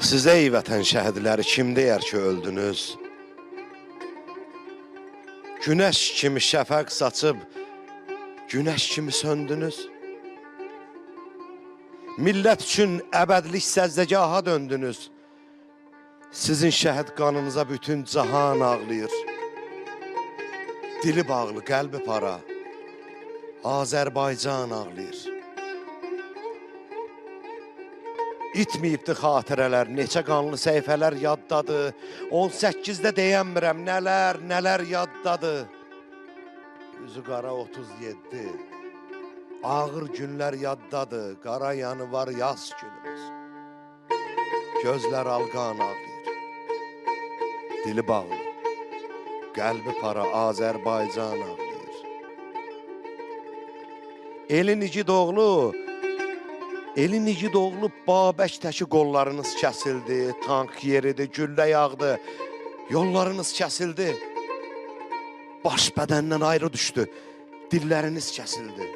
Sizə ey vətən şəhidləri kim deyər ki öldünüz? Günəş kimi şəfəq saçıb, günəş kimi söndünüz. Millət üçün əbədlik səzdəgaha döndünüz. Sizin şəhid qanınıza bütün cahan ağlayır. Dili bağlı, qəlbi para. Azərbaycan ağlayır. İtməyibdi xatirələr, neçə qanlı səhifələr yaddadır. 18-də deyənmirəm, nələr, nələr yaddadır. Üzü qara 37. Ağır günlər yaddadır, qara yanı var yaz günümüz. Gözlər alqan ağlayır. Dili bağlı, qəlbi para Azərbaycan ağlayır. Elin igid oğlu, elin igid oğlu Babək təki qollarınız kəsildi, tank yeridi, güllə yağdı, yollarınız kəsildi. Baş bədəndən ayrı düşdü, dilləriniz kəsildi.